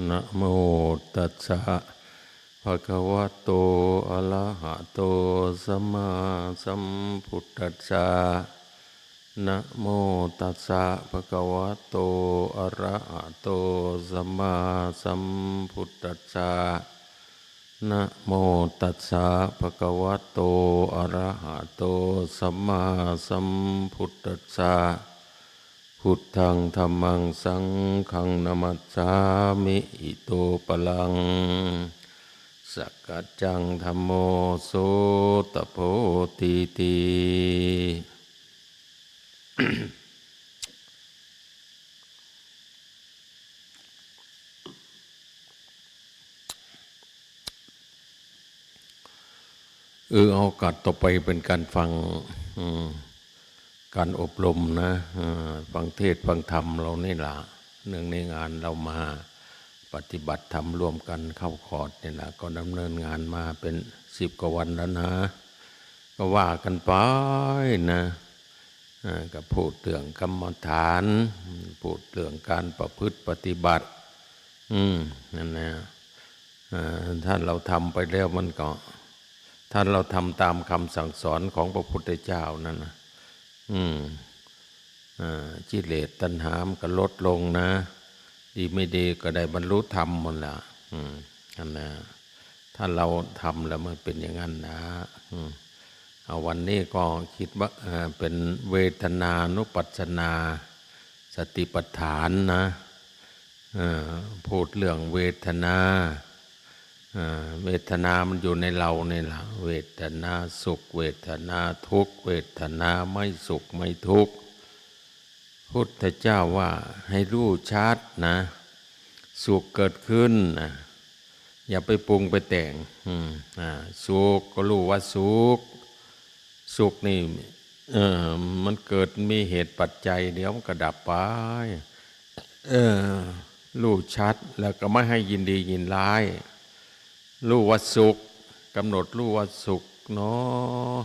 นะโมตัสสะ ภะคะวะโต อะระหะโต สัมมาสัมพุทธัสสะ นะโมตัสสะ ภะคะวะโต อะระหะโต สัมมาสัมพุทธัสสะ นะโมตัสสะ ภะคะวะโต อะระหะโต สัมมาสัมพุทธัสสะ พุทธัง ธัมมัง ສັງฆัງ นะมัสสາมิ ອິໂຕ ປະລັງ ສະກະຈັງ ທຳໂມ ໂສຕະໂພ ຕີຕິ. ເອີ ໂອກາດຕໍ່ໄປເປັນການຟັງ ເອີ ການອົບຮົມນະ ເອີ ຟັງເທດຟັງທຳເຮົານີ້ລະ ເນື່ອງໃນງານເຮົາມາປະຕິບັດທຳຮ່ວມກັນເຂົ້າຄອດນີ້ລະ ກໍດຳເນີນງານມາເປັນສິບກວ່າວັນແລ້ວນະ ກໍວ່າກັນໄປນະ ເອີ ກໍພູດເລື່ອງກຳມະຖານ ພູດເລື່ອງການປະພຶດປະຕິບັດ ອືມ ນັ້ນແຫຼະ ເອີ ຖ້າເຮົາທຳໄປແລ້ວມັນກໍ ຖ້າເຮົາທຳຕາມຄຳສັ່ງສອນຂອງພະພຸດທະເຈົ້ານັ້ນນະ ອືມ ເອີ ກິເລດຕັນຫາມັນກໍລົດລົງນະ ດີໄມ່ດີກໍໄດ້ບັນລຸທຳພຸ້ນລະ ອືມ ນັ້ນນະ ຖ້າເຮົາທຳແລ້ວມັນເປັນຢ່າງນັ້ນນະ ອືມ ເອົາ ວັນນີ້ກໍຄິດວ່າ ເອີ ເປັນເວທະນານຸປັດສະນາສະຕິປັດຖານນະ ເອີ ພູດເລື່ອງເວທະນາ ເອີ ເວທະນາມັນຢູ່ໃນເຮົານີ້ລະ ເວທະນາສຸກ ເວທະນາທຸກ ເວທະນາໄມ່ສຸກໄມ່ທຸກ ພຸດທະເຈົ້າວ່າໃຫ້ຮູ້ຊັດນະ ສຸກເກີດຂຶ້ນນະ ຢ່າໄປປຸງໄປແຕ່ງ ອືມ ອາ ສຸກກໍຮູ້ວ່າສຸກ ສຸກນີ້ ເອີ ມັນເກີດມີເຫດປັດໄຈ ດຽວມັນກໍດັບໄປ ເອີ ຮູ້ຊັດ ແລ້ວກໍບໍ່ໃຫ້ຍິນດີຍິນຮ້າຍ ຮູ້ວ່າສຸກ ກຳນົດຮູ້ວ່າສຸກເນາະ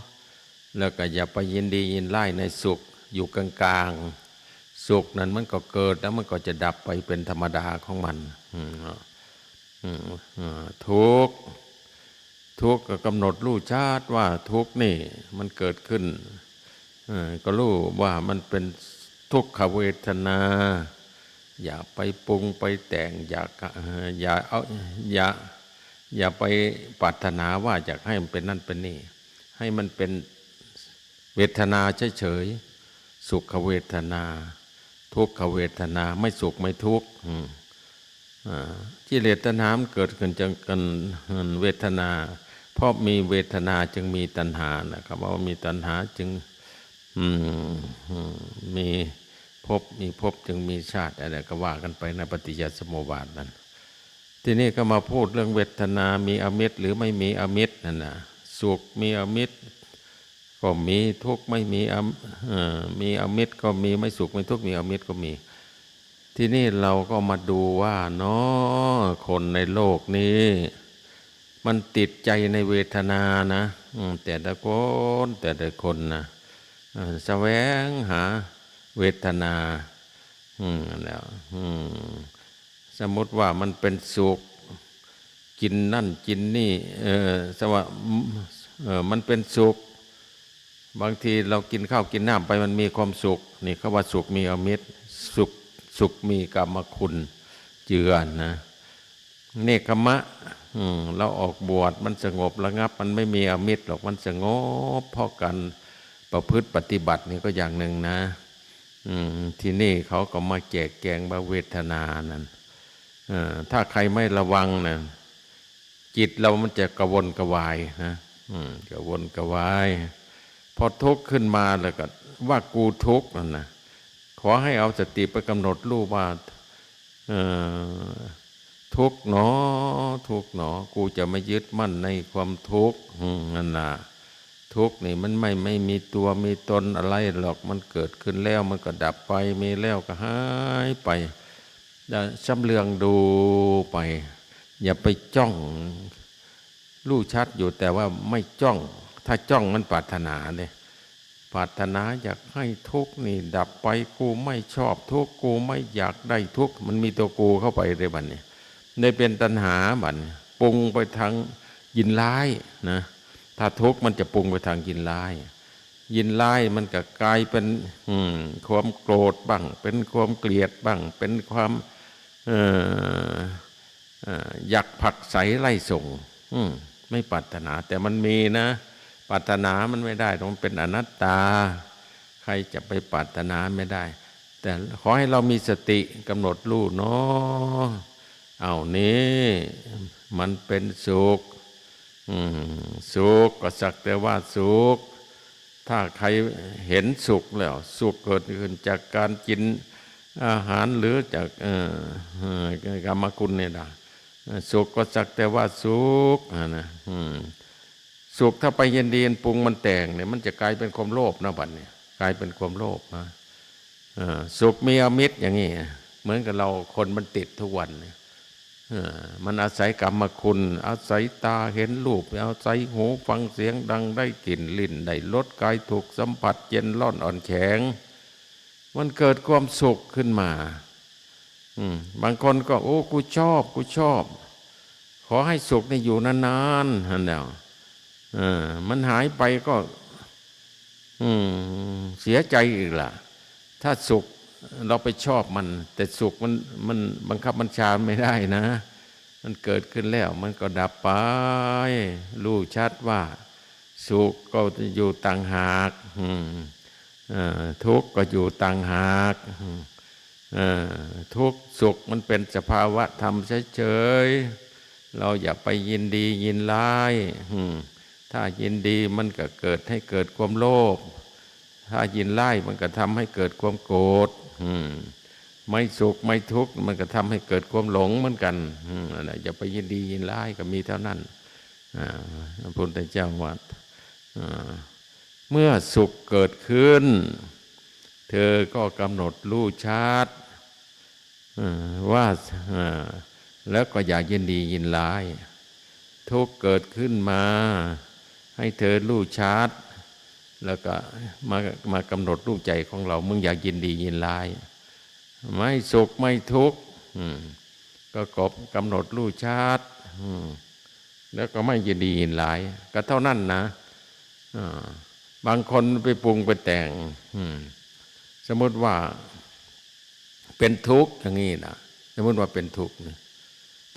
ແລ້ວກໍຢ່າໄປຍິນດີຍິນຮ້າຍໃນສຸກ ຢູ່ກາງໆ ສຸກນັ້ນມັນກໍເກີດ ແລ້ວມັນກໍຈະດັບໄປເປັນທຳມະດາຂອງມັນ ອືມ ອືມ ເອີ ທຸກ ທຸກກໍກຳນົດຮູ້ຊັດວ່າທຸກນີ້ມັນເກີດຂຶ້ນ ເອີ ກໍຮູ້ວ່າມັນເປັນທຸກຂະເວທະນາ ຢ່າໄປປຸງໄປແຕ່ງ ຢ່າ ເອີ ຢ່າເອົາ ຢ່າ ຢ່າໄປປາດຖະໜາວ່າຢາກໃຫ້ມັນເປັນນັ້ນເປັນນີ້ ໃຫ້ມັນເປັນເວທະນາເສີຍໆ ສຸກຂະເວທະນາ ທຸກຂະເວທະນາ ໄມ່ສຸກໄມ່ທຸກ ອືມ ອາ ກິເລດຕັນຫາມັນເກີດຂຶ້ນຈາກ ອັນ ເວທະນາ ເພາະມີເວທະນາຈຶ່ງມີຕັນຫານະ ຄຳວ່າມີຕັນຫາຈຶ່ງ ອືມ ມີພົບ ມີພົບຈຶ່ງມີຊາດ ອັນນັ້ນກໍວ່າກັນໄປໃນປະຕິຈຈະສະມຸບາດນັ້ນ ທີນີ້ກໍມາພູດເລື່ອງເວທະນາມີອາມິດ ຫຼື ໄມ່ມີອາມິດນັ້ນນະ ສຸກມີອາມິດກໍມີ ທຸກໄມ່ມີອາ ເອີ ມີອາມິດກໍມີ ໄມ່ສຸກໄມ່ທຸກມີອາມິດກໍມີ ທີນີ້ເຮົາກໍມາດູວ່າເນາະ ຄົນໃນໂລກນີ້ມັນຕິດໃຈໃນເວທະນານະ ອືມ ແຕ່ລະຄົນ ແຕ່ລະຄົນນະ ເອີ ສະແຫວງຫາເວທະນາ ອືມ ນັ້ນແຫຼະ ອືມ ສົມມຸດວ່າມັນເປັນສຸກ ກິນນັ້ນກິນນີ້ ເອີ ສະວ່າ ເອີ ມັນເປັນສຸກ ບາງທີເຮົາກິນເຂົ້າກິນນ້ຳໄປມັນມີຄວາມສຸກ ນີ້ເຂົາວ່າສຸກມີອາມິດ ສຸກ ສຸກມີກາມະຄຸນ ຈື່ອັນນະ ເນກຂະມະ ອືມ ເຮົາອອກບວດ ມັນສະຫງົບລະງັບ ມັນໄມ່ມີອາມິດດອກ ມັນສະຫງົບ ເພາະການປະພຶດປະຕິບັດນີ້ກໍຢ່າງໜຶ່ງນະ ອືມ ທີນີ້ເຂົາກໍມາແຈກແຈງວ່າເວທະນານັ້ນ ເອີ ຖ້າໃຄໄມ່ລະວັງນະ ຈິດເຮົາມັນຈະກະວົນກະວາຍນະ ອືມ ກະວົນກະວາຍ ພໍທຸກຂຶ້ນມາແລ້ວກໍວ່າກູທຸກນັ້ນນະ ຂໍໃຫ້ເອົາສະຕິໄປກຳນົດຮູ້ວ່າ ເອີ ທຸກໜໍ ທຸກໜໍ ກູຈະໄມ່ຍຶດໝັ້ນໃນຄວາມທຸກ ອືມ ນັ້ນລະ ທຸກນີ້ມັນໄມ່ ໄມ່ມີຕົວມີຕົນອະໄລດອກ ມັນເກີດຂຶ້ນແລ້ວມັນກໍດັບໄປ ມີແລ້ວກໍຫາຍໄປ ແລະ ຊຳເລື່ອງດູໄປ ຢ່າໄປຈ້ອງ ຮູ້ຊັດຢູ່ ແຕ່ວ່າໄມ່ຈ້ອງ ຖ້າຈ້ອງມັນປາດຖະໜາເດ້ ປາດຖະໜາຢາກໃຫ້ທຸກນີ້ດັບໄປ ກູໄມ່ຊອບທຸກ ກູໄມ່ຢາກໄດ້ທຸກ ມັນມີຕົວກູເຂົ້າໄປເດ້ບັດນີ້ ໄດ້ເປັນຕັນຫາບັດນີ້ ປຸງໄປທາງຍິນຮ້າຍນະ. ຖ້າທຸກມັນຈະປຸງໄປທາງຍິນຮ້າຍ ຍິນຮ້າຍມັນກໍກາຍເປັນ ອືມ ຄວາມໂກດບ້າງ ເປັນຄວາມກຽດບ້າງ ເປັນຄວາມ ເອີ ເອີ ຢາກຜັກໃສໄລ່ສົ່ງ ອືມ ໄມ່ປາດຖະໜາ ແຕ່ມັນມີນະ ປາດຖະໜາມັນໄມ່ໄດ້ ມັນເປັນອະນັດຕາ ໃຄຈະໄປປາດຖະໜາໄມ່ໄດ້. ແຕ່ຂໍໃຫ້ເຮົາມີສະຕິກຳນົດຮູ້ເນາະ ເອົານີ້ມັນເປັນສຸກ ອືມ ສຸກກໍສັກແຕ່ວ່າສຸກ. ຖ້າໃຄເຫັນສຸກແລ້ວ ສຸກເກີດຂຶ້ນຈາກການກິນອາຫານ ຫຼື ຈາກ ເອີ ເອີ ກາມະຄຸນນີ້ນະ ເອີ ສຸກກໍສັກແຕ່ວ່າສຸກຫັ້ນນະ ອືມ ສຸກ ຖ້າໄປຍິນດີ ມັນປຸງ ມັນແຕ່ງນີ້ ມັນຈະກາຍເປັນຄວາມໂລບນະ ບັດນີ້ ກາຍເປັນຄວາມໂລບນະ. ເອີ ສຸກມີອາມິດຢ່າງນີ້ ເໝືອນກັບເຮົາ ຄົນມັນຕິດທຸກວັນນີ້ ເອີ ມັນອາໄສກາມະຄຸນ ອາໄສຕາເຫັນຮູບ ອາໄສຫູຟັງສຽງດັງ ໄດ້ກິ່ນ ລີ້ນໄດ້ລົດ ກາຍຖືກສຳຜັດ ເຢັນ ຮ້ອນ ອ່ອນ ແຂງ ມັນເກີດຄວາມສຸກຂຶ້ນມາ. ອືມ ບາງຄົນກໍ ໂອ້ ກູຊອບ ກູຊອບ ຂໍໃຫ້ສຸກນີ້ຢູ່ນານໆ ຫັ້ນແຫຼ້ວ ເອີ ມັນຫາຍໄປກໍ ອືມ ເສຍໃຈອີກລະ ຖ້າສຸກ ເຮົາໄປຊອບມັນ ແຕ່ສຸກມັນ ມັນບັງຄັບບັນຊາໄມ່ໄດ້ນະ ມັນເກີດຂຶ້ນແລ້ວ ມັນກໍດັບໄປ. ຮູ້ຊັດວ່າສຸກກໍຢູ່ຕ່າງຫາກ ອືມ ເອີ ທຸກກໍຢູ່ຕ່າງຫາກ ເອີ ທຸກສຸກມັນເປັນສະພາວະທຳເສີຍໆ ເຮົາຢ່າໄປຍິນດີຍິນຮ້າຍ ອືມ ຖ້າຍິນດີມັນກໍເກີດໃຫ້ເກີດຄວາມໂລບ ຖ້າຍິນຮ້າຍມັນກໍທຳໃຫ້ເກີດຄວາມໂກດ ອືມ ໄມ່ສຸກໄມ່ທຸກມັນກໍທຳໃຫ້ເກີດຄວາມຫຼົງເໝືອນກັນ ອືມ ນັ້ນແຫຼະ ຢ່າໄປຍິນດີຍິນຮ້າຍ ກໍມີເທົ່ານັ້ນ. ອາ ພະພຸດທະເຈົ້າວ່າ ອາ ເມື່ອສຸກເກີດຂຶ້ນ ເທີກໍກຳນົດຮູ້ຊັດ ເອີ ວ່າ ເອີ ແລ້ວກໍຢ່າຍິນດີຍິນຮ້າຍ ທຸກເກີດຂຶ້ນມາ ໃຫ້ເທີຮູ້ຊັດ ແລ້ວກໍມາ ມາກຳນົດຮູ້ໃຈຂອງເຮົາ ມຶງຢ່າຍິນດີຍິນຮ້າຍ ໄມ່ສຸກໄມ່ທຸກ ອືມ ກໍກອບກຳນົດຮູ້ຊັດ ອືມ ແລ້ວກໍໄມ່ຍິນດີຍິນຮ້າຍ ກໍເທົ່ານັ້ນນະ. ເອີ ບາງຄົນໄປປຸງໄປແຕ່ງ ອືມ ສົມມຸດວ່າເປັນທຸກຢ່າງນີ້ນະ ສົມມຸດວ່າເປັນທຸກນີ້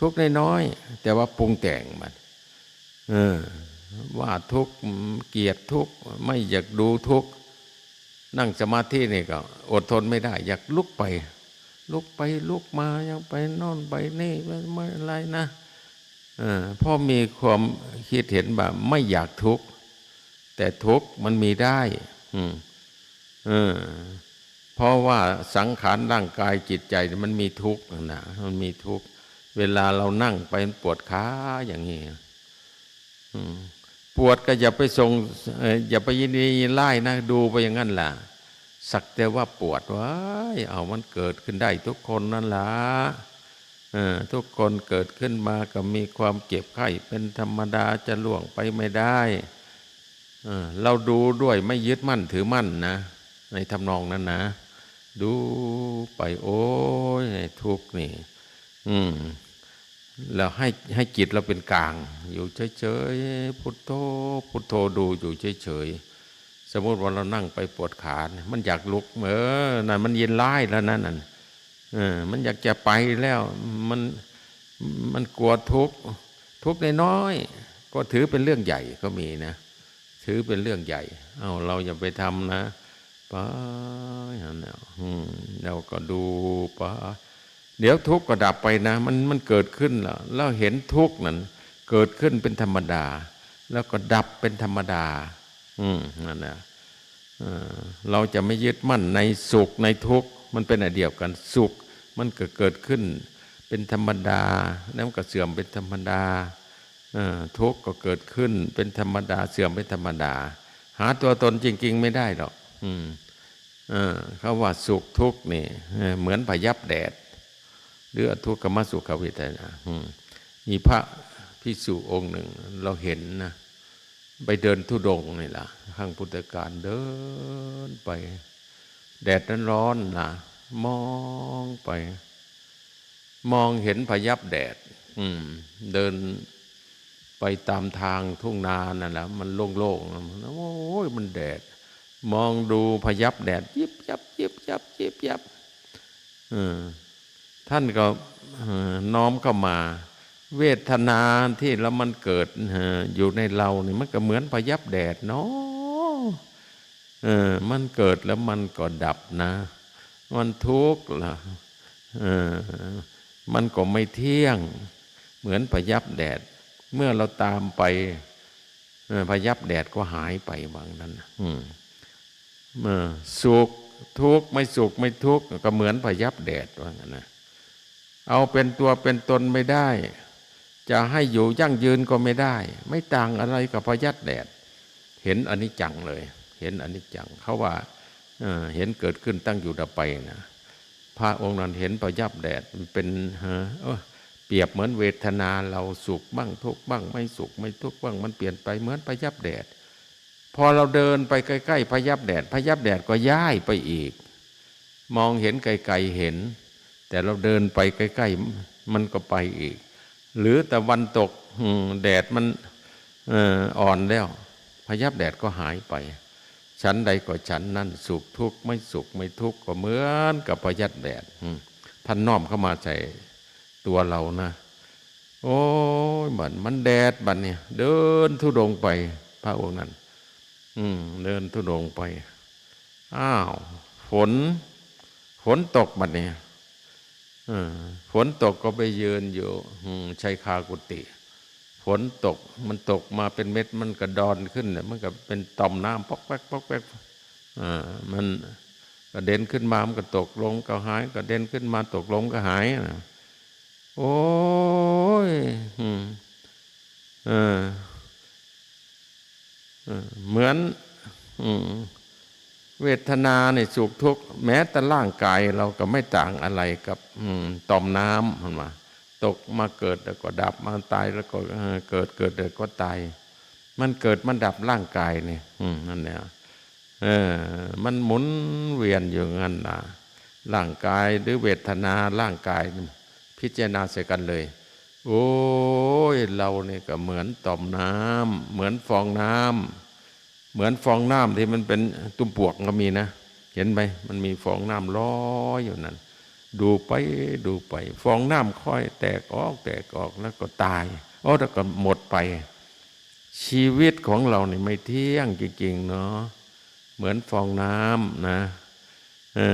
ທຸກນ້ອຍໆ ແຕ່ວ່າປຸງແຕ່ງມັນ ເອີ ວ່າທຸກ ກຽດທຸກ ໄມ່ຢາກດູທຸກ ນັ່ງສະມາທິນີ້ກໍອົດທົນໄມ່ໄດ້ ຢາກລຸກໄປ ລຸກໄປລຸກມາ ຢາກໄປໂນ່ນໄປນີ້ ໄປເມື່ອໄລນະ ເອີ ເພາະມີຄວາມຄິດເຫັນວ່າໄມ່ຢາກທຸກ ແຕ່ທຸກມັນມີໄດ້ ອືມ ເອີ ເພາະວ່າສັງຂານຮ່າງກາຍຈິດໃຈມັນມີທຸກຫັ້ນນະ ມັນມີທຸກ ເວລາເຮົານັ່ງໄປມັນປວດຂາຢ່າງນີ້ ອືມ ປວດກໍຢ່າໄປສົ່ງ ເອີ ຢ່າໄປຍິນດີຍິນຮ້າຍນະ ດູໄປຢ່າງນັ້ນລະ ສັກແຕ່ວ່າປວດ ວ້າຍ ເອົາ ມັນເກີດຂຶ້ນໄດ້ທຸກຄົນນັ້ນລະ ເອີ ທຸກຄົນເກີດຂຶ້ນມາກໍມີຄວາມເຈັບໄຂ້ເປັນທຳມະດາ ຈະລ່ວງໄປໄມ່ໄດ້ ເອີ ເຮົາດູດ້ວຍໄມ່ຍຶດໝັ້ນຖືໝັ້ນນະ ໃນທຳນອງນັ້ນນະ ດູໄປ ໂອ້ຍ ໃນທຸກນີ້ ອືມ ແລ້ວໃຫ້ ໃຫ້ຈິດເຮົາເປັນກາງ ຢູ່ເສີຍໆ ພຸດໂທ ພຸດໂທ ດູຢູ່ເສີຍໆ. ສົມມຸດວ່າເຮົານັ່ງໄປປວດຂາ ມັນຢາກລຸກ ເອີ ນັ້ນມັນຍິນຮ້າຍແລ້ວນັ້ນ ເອີ ມັນຢາກຈະໄປແລ້ວ ມັນ ມັນກົວທຸກ ທຸກນ້ອຍໆ ກໍຖືເປັນເລື່ອງໃຫຍ່ກໍມີນະ ຖືເປັນເລື່ອງໃຫຍ່ ເອົາ ເຮົາຢ່າໄປທຳນະ ໄປຫັ້ນແຫຼ້ວ ອືມ ແລ້ວກໍດູໄປ ດຽວທຸກກໍດັບໄປນະ ມັນ ມັນເກີດຂຶ້ນແລ້ວ ແລ້ວເຫັນທຸກນັ້ນເກີດຂຶ້ນເປັນທຳມະດາ ແລ້ວກໍດັບເປັນທຳມະດາ ອືມ ນັ້ນແຫຼະ ເອີ ເຮົາຈະໄມ່ຍຶດໝັ້ນໃນສຸກໃນທຸກ ມັນເປັນອັນດຽວກັນ ສຸກມັນກໍເກີດຂຶ້ນເປັນທຳມະດາ ແລ້ວມັນກໍເສື່ອມເປັນທຳມະດາ ເອີ ທຸກກໍເກີດຂຶ້ນເປັນທຳມະດາ ເສື່ອມເປັນທຳມະດາ ຫາຕົວຕົນຈິງໆ ໄມ່ໄດ້ດອກ ອືມ ເອີ ເຂົາວ່າສຸກທຸກນີ້ ເອີ ເໝືອນພະຍັບແດດ ຫຼື ອະທຸກຂະມະສຸຂະເວທະນາ ອືມ ມີພະພິກສຸອົງໜຶ່ງ ລາວເຫັນນະ ໄປເດີນທຸດົງນີ້ລະ ຄັ້ງພຸດທະການ ເດີນໄປ ແດດນັ້ນຮ້ອນນະ ມອງໄປ ມອງເຫັນພະຍັບແດດ ອືມ ເດີນໄປຕາມທາງທົ່ງນານັ້ນແຫຼະ ມັນໂລ່ງໆ ໂອ້ຍ ມັນແດດ ມອງດູພະຍັບແດດ ຢິບຍັບ ຢິບຍັບ ຢິບຍັບ ເອີ ທ່ານກໍ ເອີ ນ້ອມເຂົ້າມາ ເວທະນາທີ່ລະມັນເກີດ ເອີ ຢູ່ໃນເຮົານີ້ ມັນກໍເໝືອນພະຍັບແດດເນາະ ເອີ ມັນເກີດແລ້ວມັນກໍດັບນະ ມັນທຸກລະ ເອີ ມັນກໍໄມ່ທ່ຽງ ເໝືອນພະຍັບແດດ ເມື່ອເຮົາຕາມໄປ ເອີ ພະຍັບແດດກໍຫາຍໄປ ວ່າຊັ້ນນະ ອືມ ເອີ ສຸກ ທຸກ ໄມ່ສຸກ ໄມ່ທຸກ ກໍເໝືອນພະຍັບແດດ ວ່າຊັ້ນນະ ເອົາເປັນຕົວເປັນຕົນໄມ່ໄດ້ ຈະໃຫ້ຢູ່ຢັ້ງຢືນກໍໄມ່ໄດ້ ໄມ່ຕ່າງອະໄລກັບພະຍັບແດດ ເຫັນອະນິດຈັງເລີຍ ເຫັນອະນິດຈັງ ເຂົາວ່າ ເອີ ເຫັນເກີດຂຶ້ນ ຕັ້ງຢູ່ ດັບໄປນະ ພະອົງນັ້ນເຫັນພະຍັບແດດເປັນ ເອີ ປຽບເໝືອນເວທະນາເຮົາ ສຸກບ້າງ ທຸກບ້າງ ໄມ່ສຸກ ໄມ່ທຸກບ້າງ ມັນປ່ຽນໄປເໝືອນພະຍັບແດດ ພໍເຮົາເດີນໄປໃກ້ໆພະຍັບແດດ ພະຍັບແດດກໍຍ້າຍໄປອີກ ມອງເຫັນໄກໆເຫັນ ແຕ່ເຮົາເດີນໄປໃກ້ໆ ມັນກໍໄປອີກ ຫຼືຕາເວັນຕົກ ອືມ ແດດມັນ ເອີ ອ່ອນແລ້ວ ພະຍັບແດດກໍຫາຍໄປ ສັນໃດກໍສັນນັ້ນ ສຸກທຸກ ໄມ່ສຸກ ໄມ່ທຸກ ກໍເໝືອນກັບພະຍັບແດດ ອືມ ທ່ານນ້ອມເຂົ້າມາໃສ່ຕົວເຮົານະ ໂອ້ຍ ບັດມັນແດດ ບັດນີ້ເດີນທຸດົງໄປ ພະອົງນັ້ນ ອືມ ເດີນທຸດົງໄປ ອ້າວ ຝົນ ຝົນຕົກບັດນີ້ ເອີ ຝົນຕົກກໍໄປຢືນຢູ່ ອືມ ຊາຍຄາກຸຕິ ຝົນຕົກ ມັນຕົກມາເປັນເມັດ ມັນກະດອນຂຶ້ນ ມັນກະເປັນຕ່ອມນ້ຳ ປອກແປກ ປອກແປກ ເອີ ມັນກະເດັນຂຶ້ນມາ ມັນກະຕົກລົງ ກະຫາຍ ກະເດັນຂຶ້ນມາ ຕົກລົງ ກະຫາຍ ໂອ້ຍ ອືມ ເອີ ເອີ ເໝືອນ ອືມ ເວທະນານີ້ສຸກທຸກ ແມ້ແຕ່ຮ່າງກາຍເຮົາກໍໄມ່ຕ່າງອະໄລກັບ ອືມ ຕ່ອມນ້ຳ ເຫັນບໍ່? ຕົກມາເກີດແລ້ວກໍດັບ ມາຕາຍແລ້ວກໍ ເອີ ເກີດ ເກີດແລ້ວກໍຕາຍ ມັນເກີດມັນດັບ ຮ່າງກາຍນີ້ ອືມ ນັ້ນແຫຼະ ເອີ ມັນໝູນວຽນຢູ່ຫັ້ນນະ ຮ່າງກາຍ ຫຼື ເວທະນາຮ່າງກາຍ ພິຈາລະນາໃສ່ກັນເລີຍ ໂອ້ຍ ເຮົານີ້ກໍເໝືອນຕ່ອມນ້ຳ ເໝືອນຟອງນ້ຳ ເໝືອນຟອງນ້ຳທີ່ມັນເປັນຕຸ່ມປວກກໍມີນະ ເຫັນໄໝ? ມັນມີຟອງນ້ຳລອຍຢູ່ນັ້ນ ດູໄປ ດູໄປ ຟອງນ້ຳຄ່ອຍແຕກອອກ ແຕກອອກ ແລ້ວກໍຕາຍ ໂອ້ ແລ້ວກໍໝົດໄປ ຊີວິດຂອງເຮົານີ້ໄມ່ທ່ຽງຈິງໆເນາະ ເໝືອນຟອງນ້ຳນະ ເອີ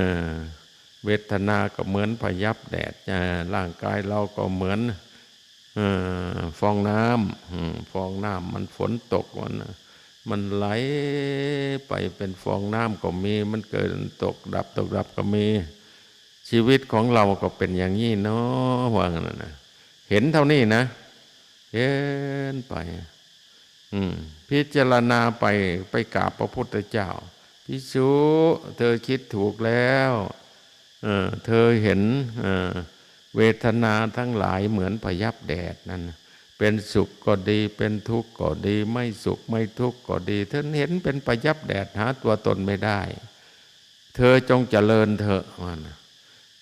ເວທະນາກໍເໝືອນພະຍັບແດດ ເອີ ຮ່າງກາຍເຮົາກໍເໝືອນ ເອີ ຟອງນ້ຳ ອືມ ຟອງນ້ຳມັນຝົນຕົກ ມັນ ມັນໄຫຼໄປເປັນຟອງນ້ຳກໍມີ ມັນເກີດຕົກດັບ ຕົກດັບກໍມີ ຊີວິດຂອງເຮົາກໍເປັນຢ່າງນີ້ເນາະ ວ່າຊັ້ນນະ ເຫັນເທົ່ານີ້ນະ ເຫັນໄປ ອືມ ພິຈາລະນາໄປ ໄປກາບພະພຸດທະເຈົ້າ ພິກຂຸ ເທີຄິດຖືກແລ້ວ ເອີ ເທີເຫັນ ເອີ ເວທະນາທັງຫຼາຍເໝືອນພະຍັບແດດນັ້ນ ເປັນສຸກກໍດີ ເປັນທຸກກໍດີ ໄມ່ສຸກໄມ່ທຸກກໍດີ ເທີເຫັນເປັນພະຍັບແດດ ຫາຕົວຕົນໄມ່ໄດ້ ເທີຈົ່ງຈະເລີນເຖາະ ວ່ານະ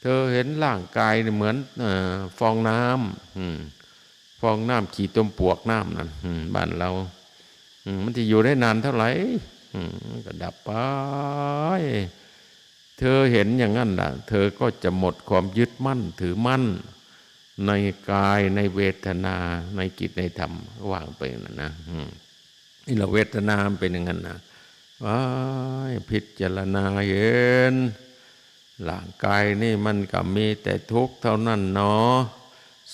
ເທີເຫັນຮ່າງກາຍນີ້ເໝືອນ ເອີ ຟອງນ້ຳ ອືມ ຟອງນ້ຳຂີ້ຕົມປວກນ້ຳນັ້ນ ອືມ ບ້ານເຮົາ ອືມ ມັນຈະຢູ່ໄດ້ນານເທົ່າໃດ? ອືມ ມັນກໍດັບໄປ ເທີເຫັນຢ່າງນັ້ນລະ ເທີກໍຈະໝົດຄວາມຍຶດໝັ້ນຖືໝັ້ນໃນກາຍ ໃນເວທະນາ ໃນຈິດ ໃນທຳ ວ່າງໄປນັ້ນນະ ອືມ ນີ້ລະເວທະນາມັນເປັນຢ່າງນັ້ນນະ ອ້າຍ ພິຈາລະນາເຫັນ ຮ່າງກາຍນີ້ມັນກໍມີແຕ່ທຸກເທົ່ານັ້ນເນາະ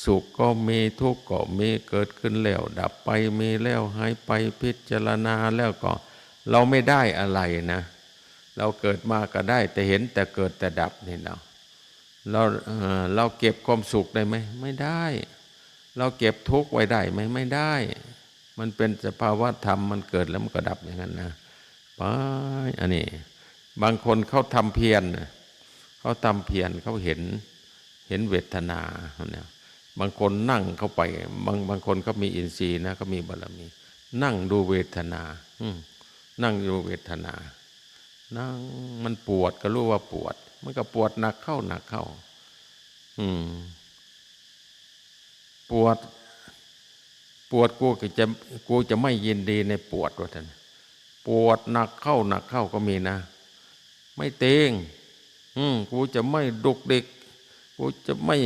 ສຸກກໍມີ ທຸກກໍມີ ເກີດຂຶ້ນແລ້ວດັບໄປ ມີແລ້ວຫາຍໄປ ພິຈາລະນາແລ້ວກໍ ເຮົາໄມ່ໄດ້ອະໄລນະ ເຮົາເກີດມາກໍໄດ້ແຕ່ເຫັນແຕ່ເກີດແຕ່ດັບນີ້ເນາະ ເຮົາ ເອີ ເຮົາເກັບຄວາມສຸກໄດ້ໄໝ? ໄມ່ໄດ້ ເຮົາເກັບທຸກໄວ້ໄດ້ໄໝ? ໄມ່ໄດ້ ມັນເປັນສະພາວະທຳ ມັນເກີດແລ້ວມັນກໍດັບຢ່າງນັ້ນນະ ໄປ ອັນນີ້ ບາງຄົນເຂົາທຳພຽນນະ ເຂົາທຳພຽນ ເຂົາເຫັນ ເຫັນເວທະນາຫັ້ນນະ ບາງຄົນນັ່ງເຂົ້າໄປ ບາງ ບາງຄົນເຂົາມີອິນຊີນະ ເຂົາມີບາລະມີ ນັ່ງດູເວທະນາ ອືມ ນັ່ງຢູ່ເວທະນາ ນັ່ງ ມັນປວດກໍຮູ້ວ່າປວດ ມັນກໍປວດໜັກເຂົ້າ ໜັກເຂົ້າ ອືມ ปวด ปวด กูก็จะ กูจะไม่ยินดีในปวด ว่าซั่น ปวดหนักเข้า หนักเข้าก็มีนะ ไม่เตง อืม กูจะไม่ดุกดิก กูจะไม่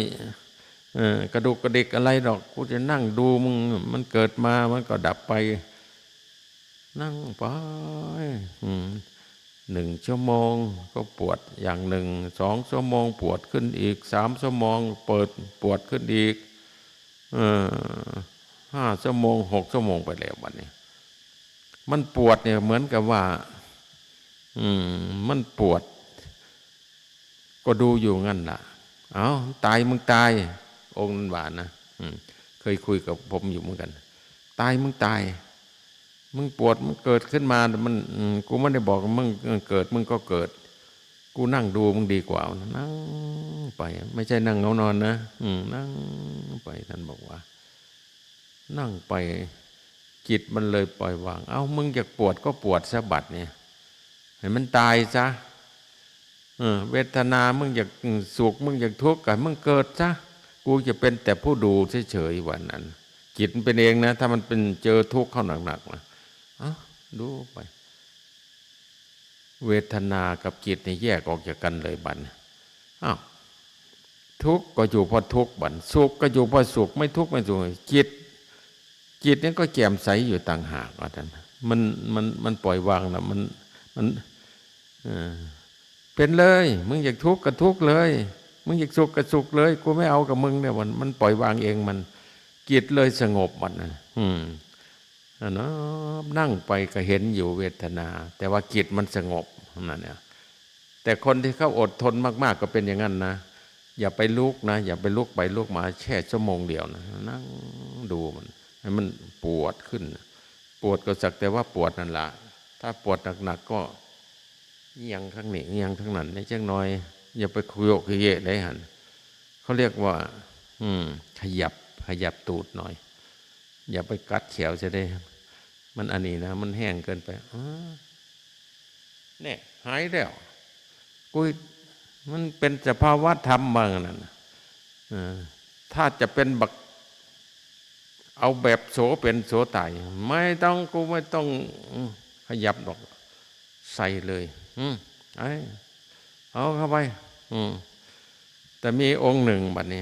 เอ่อ กระดุกกระดิกอะไรดอก กูจะนั่งดูมึง มันเกิดมา มันก็ดับไป นั่งไป อืม หนึ่งชั่วโมงก็ปวดอย่างหนึ่ง สองชั่วโมงปวดขึ้นอีก สามชั่วโมงเปิด ปวดขึ้นอีก เอ่อ ห้าชั่วโมง หกชั่วโมงไปแล้วบัดนี้ มันปวดเนี่ยเหมือนกับว่า อืม มันปวด ก็ดูอยู่งั้นล่ะ เอ้า ตายมึงตาย องค์นั้นว่านะ อืม เคยคุยกับผมอยู่เหมือนกัน ตายมึงตาย มึงปวด มึงเกิดขึ้นมา มัน อืม กูไม่ได้บอกมึงเกิด มึงก็เกิด กูนั่งดูมึงดีกว่า นั่งไป ไม่ใช่นั่งเหงานอนนะ อืม นั่งไป ท่านบอกว่า นั่งไป จิตมันเลยปล่อยวาง เอ้า มึงอยากปวดก็ปวดซะบัดเนี่ย ให้มันตายซะ เออ เวทนา มึงอยากสุข มึงอยากทุกข์ ก็ให้มึงเกิดซะ กูจะเป็นแต่ผู้ดูเฉยๆ ว่านั้น จิตมันเป็นเองนะ ถ้ามันเป็น เจอทุกข์เข้าหนักๆ นะ เอ้า ดูไป เวทนากับจิตนี่แยกออกจากกันเลยบัดนี้ อ้าว ทุกข์ก็อยู่เพราะทุกข์บัด สุขก็อยู่เพราะสุข ไม่ทุกข์ไม่สุข จิต จิตนี่ก็แจ่มใสอยู่ต่างหาก ว่าซั่น มัน มัน มันปล่อยวางแล้ว มัน มัน เออ เป็นเลย มึงอยากทุกข์ก็ทุกข์เลย มึงอยากสุขก็สุขเลย กูไม่เอากับมึงเนี่ย มัน มันปล่อยวางเองมัน จิตเลยสงบบัดนั้น อืม อันนั้น นั่งไปก็เห็นอยู่เวทนา แต่ว่าจิตมันสงบนั่นเนี่ย แต่คนที่เขาอดทนมากๆ ก็เป็นอย่างนั้นนะ อย่าไปลุกนะ อย่าไปลุกไปลุกมาแค่ชั่วโมงเดียวนะ นั่งดูมัน ให้มันปวดขึ้น ปวดก็สักแต่ว่าปวดนั่นล่ะ ถ้าปวดหนักๆ ก็เอียงข้างนี้ เอียงข้างนั้น นิดจักหน่อย อย่าไปคุโยกเขยะได้หั่น เขาเรียกว่า อืม ขยับ ขยับตูดหน่อย อย่าไปกัดแขวซะเด้ มันอันนี้นะ มันแฮงเกินไป อ้า แน่ หายแล้ว กู มันเป็นสภาวะธรรมว่างั้นน่ะ เออ ถ้าจะเป็นบัก เอาแบบโสเป็นโสตาย ไม่ต้อง กูไม่ต้อง อืม ขยับดอก ใส่เลย อืม ไอ้ เอาเข้าไป อืม แต่มีองค์หนึ่งบัดนี้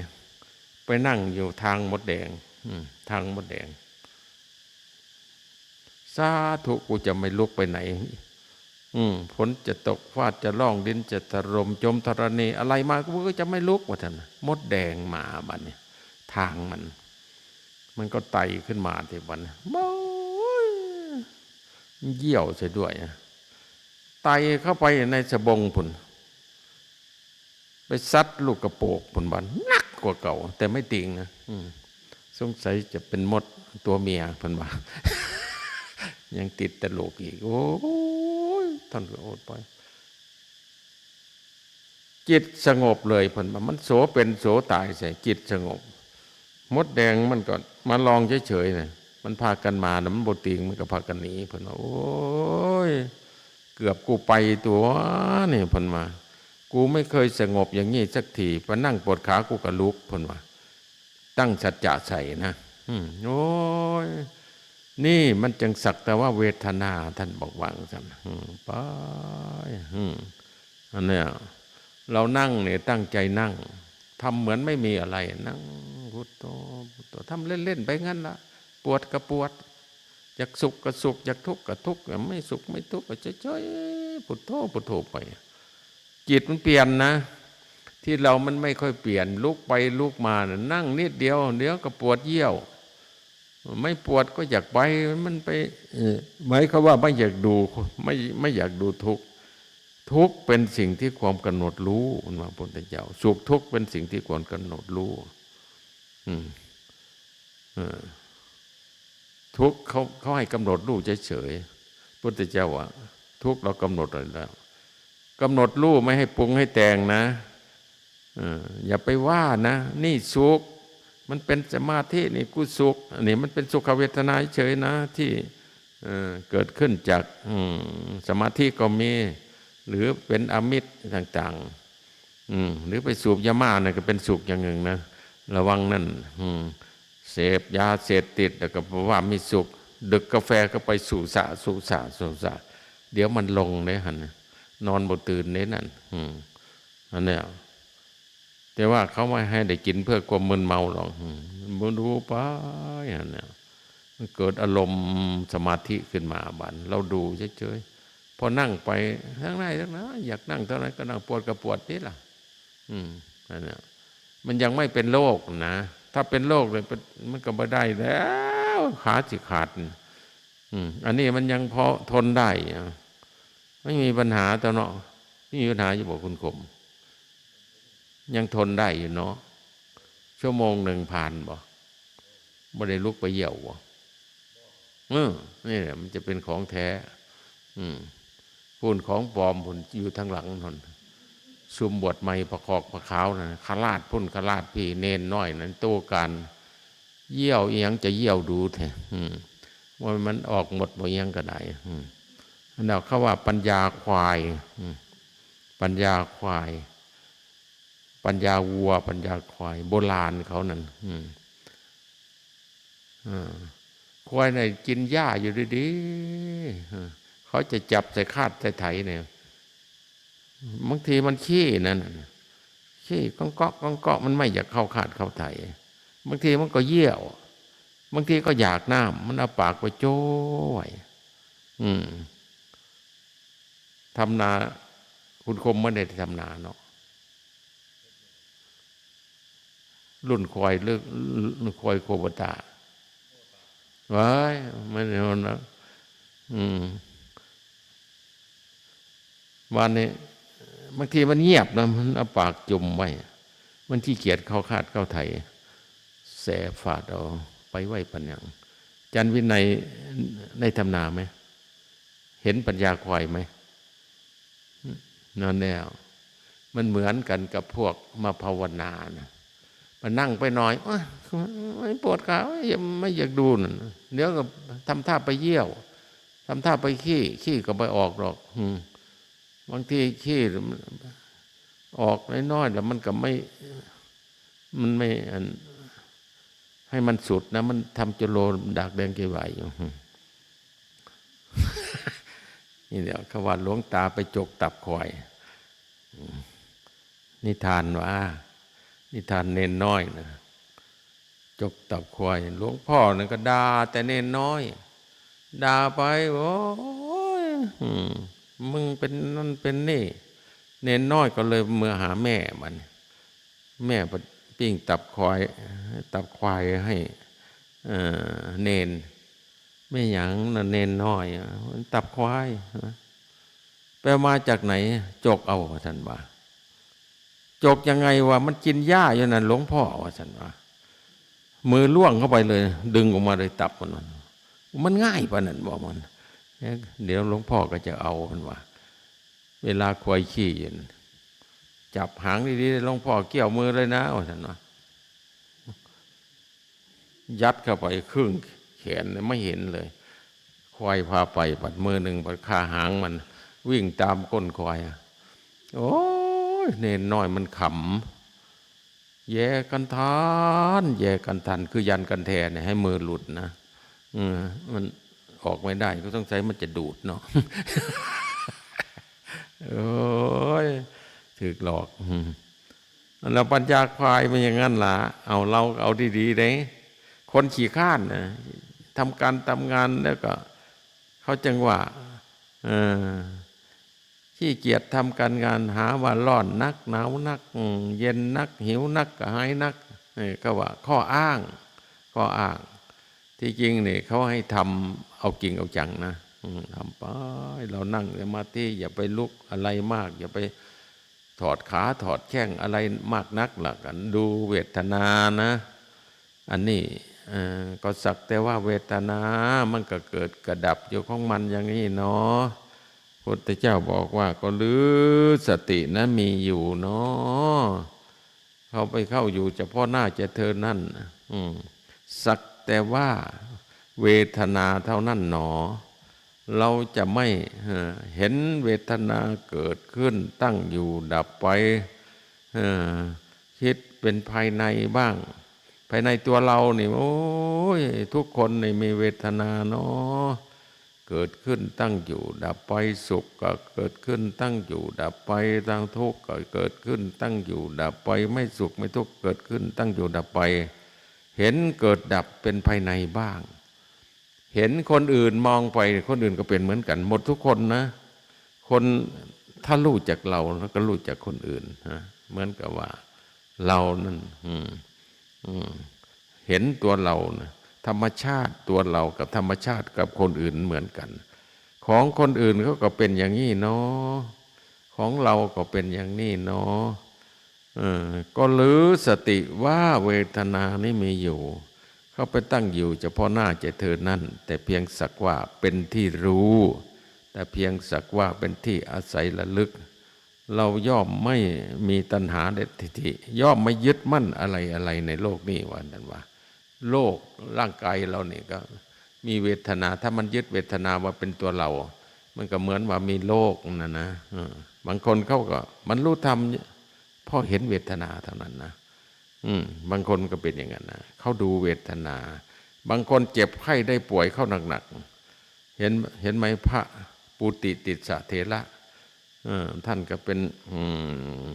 ไปนั่งอยู่ทางมดแดง อืม ทางมดแดง สาธุ กูจะไม่ลุกไปไหน อืม ฝนจะตก ฟ้าจะร้อง ดินจะถล่ม จมธรณี อะไรมา กูก็จะไม่ลุก ว่าซั่น มดแดงมาบัดนี้ ทางมัน มันก็ไต่ขึ้นมาที่บัดนี้ โอ๊ย เยี่ยวซะด้วยนะ ไต่เข้าไปในสบงพุ้น ไปซัดลูกกระโปกพุ้นบัด หนักกว่าเก่า แต่ไม่ติงนะ อืม สงสัยจะเป็นมดตัวเมีย เพิ่นว่า ยังติดแต่ลูกอีก โอ๊ย ท่านก็อดไป จิตสงบเลย เพิ่นว่า มันโสเป็นโสตายใส่ จิตสงบ มดแดงมันก็มาลองเฉยๆ นะ มันพากันมานะ มันบ่ติง มันก็พากันหนี เพิ่นว่า โอ๊ย เกือบกูไปตัวนี่ เพิ่นว่า กูไม่เคยสงบอย่างนี้สักที ไปนั่งปวดขา กูก็ลุก เพิ่นว่า ตั้งสัจจะใส่นะ อืม โอ๊ย นี่มันจั่งสักแต่ว่าเวทนา ท่านบอกว่าจั่งซั้น อืม ไป อืม อันเนี้ย เรานั่งเนี่ย ตั้งใจนั่ง ทำเหมือนไม่มีอะไร นั่งพุทโธ พุทโธ ทำเล่นๆ ไปงั้นละ ปวดก็ปวด อยากสุขก็สุข อยากทุกข์ก็ทุกข์ ไม่สุขไม่ทุกข์ก็เฉยๆ พุทโธ พุทโธไป จิตมันเปลี่ยนนะ ที่เรามันไม่ค่อยเปลี่ยน ลุกไปลุกมาน่ะ นั่งนิดเดียว เดี๋ยวก็ปวดเยี่ยว ไม่ปวดก็อยากไป มันไป เอ่อ หมายความว่าไม่อยากดู ไม่ ไม่อยากดูทุกข์ ทุกข์เป็นสิ่งที่ควรกำหนดรู้ มันว่าพระพุทธเจ้า สุขทุกข์เป็นสิ่งที่ควรกำหนดรู้ อืม เออ ทุกข์เขา เขาให้กำหนดรู้เฉยๆ พุทธเจ้าว่า ทุกข์เรากำหนดไว้แล้ว กำหนดรู้ไม่ให้ปรุงให้แต่งนะ เออ อย่าไปว่านะ นี่สุข มันเป็นสมาธิ นี่กูสุข อันนี้มันเป็นสุขเวทนาเฉยๆ นะ ที่ เอ่อ เกิดขึ้นจาก อืม สมาธิก็มี หรือเป็นอามิตรต่างๆ อืม หรือไปสูบยาม่านั่นก็เป็นสุขอย่างหนึ่งนะ ระวังนั่น อืม เสพยาเสพติด แล้วก็ว่ามีสุข ดึกกาแฟเข้าไปสู่สะสู่สะสู่สะ เดี๋ยวมันลงเด้หั่น นอนบ่ตื่นเด้นั่น อืม อันเนี้ย แต่ว่าเขาไม่ให้ได้กินเพื่อความมึนเมาหรอก อืม บ่ดูไปหั่นน่ะ มันเกิดอารมณ์สมาธิขึ้นมา บาดเราดูเฉยๆ พอนั่งไป ทั้งไหนทั้งนั้น อยากนั่งเท่าไหร่ก็นั่ง ปวดก็ปวดนี่ล่ะ อืม นั่นน่ะ มันยังไม่เป็นโรคนะ ถ้าเป็นโรคเลย มันก็บ่ได้แล้ว ขาสิขาด อืม อันนี้มันยังพอทนได้อยู่ ไม่มีปัญหาตัวเนาะ ไม่มีปัญหาอยู่บ่คุณคม ยังทนได้อยู่เนาะ ชั่วโมงหนึ่งผ่านบ่ บ่ได้ลุกไปเยี่ยวบ่ เออ นี่แหละมันจะเป็นของแท้ อืม พุ้นของปลอมพุ้นอยู่ทางหลังนั่น ซุมบวชใหม่ผะคอกผะขาวนั่น ขะลาดพุ้นขะลาดพี้ เณรน้อยนั่น โตการ เยี่ยวอีหยังจะเยี่ยวดูแท้ อืม ว่ามันออกหมดบ่ อีหยังก็ได้ อืม อันนั้นเขาว่าปัญญาควาย อืม ปัญญาควาย ปัญญาวัว ปัญญาควาย โบราณเขานั่น อืม อ่า ควายน่ะกินหญ้าอยู่ดีๆ เออ เขาจะจับใส่คาดใส่ไถเนี่ย บางทีมันขี้นั่นน่ะ ขี้ก้องเกาะก้องเกาะ มันไม่อยากเข้าคาดเข้าไถ บางทีมันก็เยี่ยว บางทีก็อยากน้ำ มันเอาปากไปโจ้ไว้ อืม ทำนา คุณคมไม่ได้ทำนาเนาะ รุ่นควายเลิก รุ่นควายโคโบตา ว้าย มัน มัน อืม วันนี้ บางทีมันเงียบนะ มันเอาปากจุ่มไว้ มันขี้เกียจเข้าคาดเข้าไถ แสฟาดเอา ไปไว้ปานหยัง อาจารย์วินัยได้ทำนาไหม เห็นปัญญาควายไหม นั่นแหละ มันเหมือนกันกับพวกมาภาวนานะ มานั่งไปหน่อย โอ๊ย โอ๊ย ปวดขา โอ๊ย ไม่อยากดูนั่น เดี๋ยวก็ทำท่าไปเยี่ยว ทำท่าไปขี้ ขี้ก็ไม่ออกหรอก อืม บางทีขี้ออกน้อยๆ แล้วมันก็ไม่ มันไม่ อัน ให้มันสุดนะ มันทำจนโลดากแดงเกวายอยู่ นี่เดี๋ยวเขาว่าหลวงตาไปจกตับควาย นิทานว่า นิทานเณรน้อยนะ จกตับควาย หลวงพ่อนั่นก็ด่าแต่เณรน้อย ด่าไป โอ้ย อืม มึงเป็นนั่นเป็นนี่ เณรน้อยก็เลยเมือหาแม่มัน แม่ปิ้งตับควาย ตับควายให้ เอ่อ เณร แม่หยังน่ะเณรน้อย ตับควาย ไปเอามาจากไหน จกเอา ว่าซั่นว่า จกยังไงวะ มันกินหญ้าอยู่นั่นหลวงพ่อ ว่าซั่นว่า มือล่วงเข้าไปเลย ดึงออกมาเลยตับมัน มันง่ายปานนั้นบ่มัน เดี๋ยวหลวงพ่อก็จะเอา เพิ่นว่า เวลาควายขี้อยู่นั่น จับหางดีๆ หลวงพ่อเกี่ยวมือเลยนะ ว่าซั่นว่า ยัดเข้าไปครึ่งแขน ไม่เห็นเลย ควายพาไป บัดมือหนึ่งบัดคาหางมัน วิ่งตามก้นควาย โอ้ย เณรน้อยมันขำ แย่กันทัน แย่กันทัน คือยันกันแทนเนี่ย ให้มือหลุดนะ เออ มันออกไม่ได้ ก็สงสัยมันจะดูดเนาะ โอ้ย ถูกหลอก อืม แล้วปัญญาควายมันอย่างนั้นล่ะ เอา เราเอาดีๆ เด้ คนขี้คร้านนะ ทำการทำงานแล้วก็ เขาจังว่า เออ ขี้เกียจทำการงาน หาว่าร้อนนัก หนาวนัก อืม เย็นนัก หิวนัก กระหายนัก เออ เขาว่าข้ออ้าง ข้ออ้าง ที่จริงนี่เขาให้ทำเอาจริงเอาจังนะ อืม ทำไป เรานั่งสมาธิ อย่าไปลุกอะไรมาก อย่าไปถอดขาถอดแข้งอะไรมากนัก หลักกันดูเวทนานะ อันนี้ เอ่อ ก็สักแต่ว่าเวทนา มันก็เกิดกระดับอยู่ของมันอย่างนี้เนาะ พุทธเจ้าบอกว่า ก็หรือสตินะมีอยู่เนาะ เขาไปเข้าอยู่เฉพาะหน้าจะเธอนั่น อืม สักแต่ว่าเวทนาเท่านั้นหนอ เราจะไม่ เอ่อ เห็นเวทนาเกิดขึ้นตั้งอยู่ดับไป เอ่อ คิดเป็นภายในบ้าง ພາຍໃນຕົວເຮົານີ້ ໂອ້ຍ ທຸກຄົນນີ້ມີເວທະນາເນາະ ເກີດຂຶ້ນຕັ້ງຢູ່ດັບໄປ, ສຸກກໍເກີດຂຶ້ນຕັ້ງຢູ່ດັບໄປ, ທັງທຸກກໍເກີດຂຶ້ນຕັ້ງຢູ່ດັບໄປ, ໄມ່ສຸກໄມ່ທຸກເກີດຂຶ້ນຕັ້ງຢູ່ດັບໄປ. ເຫັນເກີດດັບເປັນພາຍໃນບ້າງ, ເຫັນຄົນອື່ນ, ມອງໄປຄົນອື່ນກໍເປັນເໝືອນກັນໝົດທຸກຄົນນະ. ຄົນ ຖ້າຮູ້ຈັກເຮົາ ແລ້ວກໍຮູ້ຈັກຄົນອື່ນນະ. ເໝືອນກັບວ່າເຮົານັ້ນ ອືມ ອືມ ເຫັນຕົວເຮົານະ, ທຳມະຊາດຕົວເຮົາກັບທຳມະຊາດກັບຄົນອື່ນເໝືອນກັນ. ຂອງຄົນອື່ນເຂົາກໍເປັນຢ່າງນີ້ເນາະ, ຂອງເຮົາກໍເປັນຢ່າງນີ້ເນາະ. ເອີ ກໍຫຼືສະຕິວ່າເວທະນານີ້ມີຢູ່, ເຂົ້າໄປຕັ້ງຢູ່ສະເພາະໜ້າໃຈເທີນັ້ນ, ແຕ່ພຽງສັກວ່າເປັນທີ່ຮູ້, ແຕ່ພຽງສັກວ່າເປັນທີ່ອາໄສລະລຶກ. ເຮົາຍ່ອມໄມ່ມີຕັນຫາ ແລະ ທິດຖິ, ຍ່ອມໄມ່ຍຶດໝັ້ນອະໄລໆໃນໂລກນີ້ ວ່າຊັ້ນວ່າ. ໂລກ ຮ່າງກາຍເຮົານີ້ກໍມີເວທະນາ, ຖ້າມັນຍຶດເວທະນາວ່າເປັນຕົວເຮົາ ມັນກໍເໝືອນວ່າມີໂລກນັ້ນນະ. ເອີ ບາງຄົນເຂົາກໍບັນລຸທຳ ເພາະເຫັນເວທະນາເທົ່ານັ້ນນະ. ອືມ ບາງຄົນກໍເປັນຢ່າງນັ້ນນະ, ເຂົາດູເວທະນາ. ບາງຄົນເຈັບໄຂ້ໄດ້ປ່ວຍເຂົາໜັກໆ. ເຫັນ ເຫັນໄໝ ພະປູຕິຕິດສະເຖລະ? ເອີ ທ່ານກໍເປັນ ອືມ